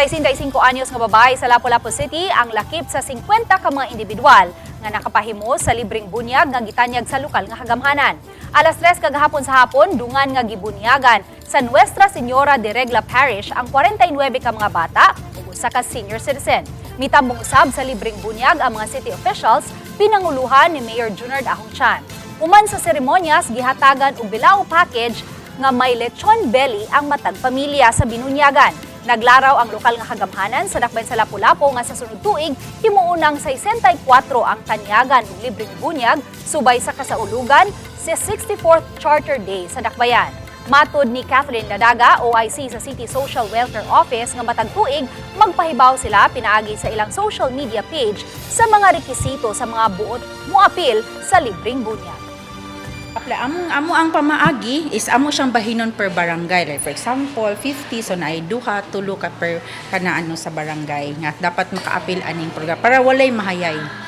65 anyos nga babae sa Lapu-Lapu City ang lakip sa 50 ka mga individual nga nakapahimo sa libreng bunyag nga gitanyag sa lokal nga kagamhanan. Alas 3 kagahapon sa hapon, dungan nga gibunyagan sa Nuestra Señora de Regla Parish ang 49 ka mga bata ug usa ka senior citizen. Mitambong usab sa libreng bunyag ang mga city officials pinanguluhan ni Mayor Junard Ahong Chan. Human sa seremonyas, gihatagan og bilao package nga may lechon belly ang matag pamilya sa binunyagan. Naglaraw ang lokal nga kagamhanan sa dakbayan sa Lapu-Lapu nga sa sunod tuig himuonang 64 ang tanyagan ug libreng bunyag subay sa kasaulugan sa 64th Charter Day sa dakbayan. Matod ni Kathleen Ladaga, OIC sa City Social Welfare Office, nga matag tuig magpahibaw sila pinaagi sa ilang social media page sa mga rekisito sa mga buot moapil sa libreng bunyag. Apply among amo ang pamaagi is amo siyang bahinon per barangay. Like for example, 50, so naay duha, tulo ka per kana ano sa barangay nga dapat makaapil aning program para walay mahayay.